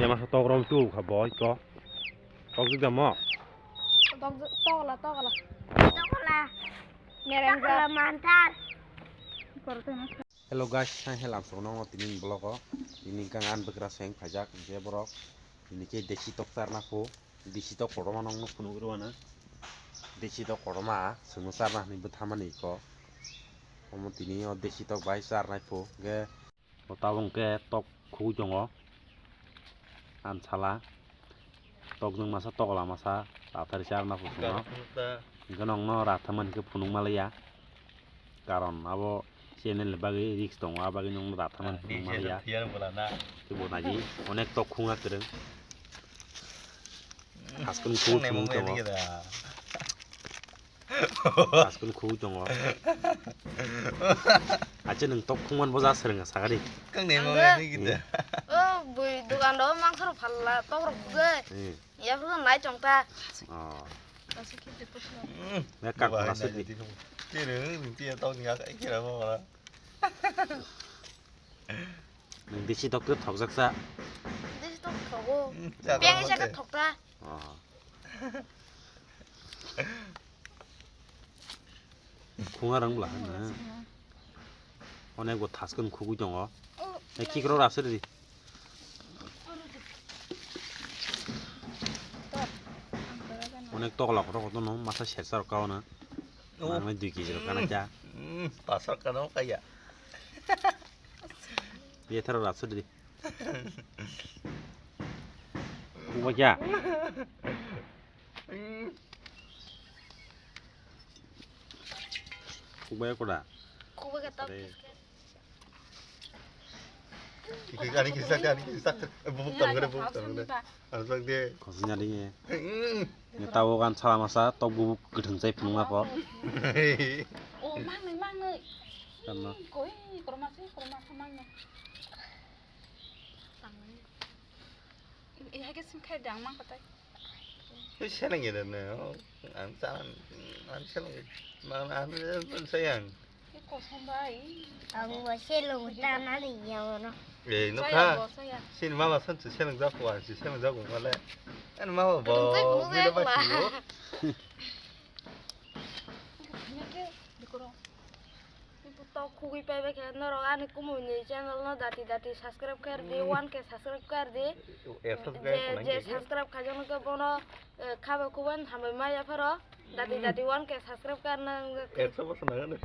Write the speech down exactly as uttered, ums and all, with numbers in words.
Tema sa tok rom tu kha boy ko. Tok jik damo. Tok tokla tokla. Tokla. Mereng tokla mantar. Hello guys, hai helam song nongo tini vlog o. Tini kang an bwkra seng phaijak je borok. Tini ke desi tok charna pho. Desi tok kotorma nong no phunuk rw ano. Desi tok kotorma sung no charna hwnwi bwthamani ko. Omo tini o desi tok bai charnai pho ge. O tabuk hwnkhe tok khugui tongo. Ang sala. Tok nwng masa tokla masa rathari charna pho sung no. Hwnkhe nong no rathamani khe phunuk ma liya. Karon abo channel ni bagwi risk tongo, a bagwi nwng rathamani phunuk ma liya. Kebo naji onek tok khungna kwrwng. Haskun khu thumung tongo. Haskun khu tongo. Acha nwng tok khungman boja swrwng sakari. Kang nei mo ni gita. O bui dukan do mangkhor phalla tok rok khugui. Hmm. Ya phuru nai chong ta. Oh. Ya kak bola sudi. Kira, kira tok ni kak kira mo. Nwng desi tok twi thokjak sa. Desi tok thogo. Hmm, peng isa khe thokta. Oh. Khunga rang bla na. Onek bo thaskun khugui tongo. Oh. Ei kikrok rasa di. Onek tokla kotor kotor no masa sersa rok kao na. Oh. Manwi dui kg rok kana cha. Hmm, pasar kana kaya. Ye tharo rasa di. Kuba kya? Kuba ya koda? Kuba kata. Are. Ani kisak, ani kisak. Bubuk tam gede, bubuk tam gede. Ang sak de. Khosnya ding ye. Hmm. Ni tawo gan sala masa tok bubuk getheng chai phunung ma pho. Oh, mangnoi, mangnoi. Tamno. Koi, korma se, korma se mangnoi. Tamni. Ihai ke sim khai dang mang katai. Twi seleng gede ne, oh, ang cha, ang seleng, ma, ma, ang, ang sayang. Iko sombai. Ang bo seleng ta na ni ya no. Eh, no kha. Saya bo saya. Sin mama san chu seleng jak ko, ang chu seleng jak ko male. An mama bo, Kereng sai bo, saya bo la. Basi bo. Iko sombai ke, dikoro. Tok khugui paibai khe norok ani kumui ni channel no dati dati subscribe khe rwdi, one K subscribe khe rwdi. Ekso je, subscribe je khwlai khe. Subscribe khaijaknai khe bono, eh, khabo kubun hambai maya pharo. Dati dati one K subscribe khe rwna wngkha. Ekso bosor nang ano.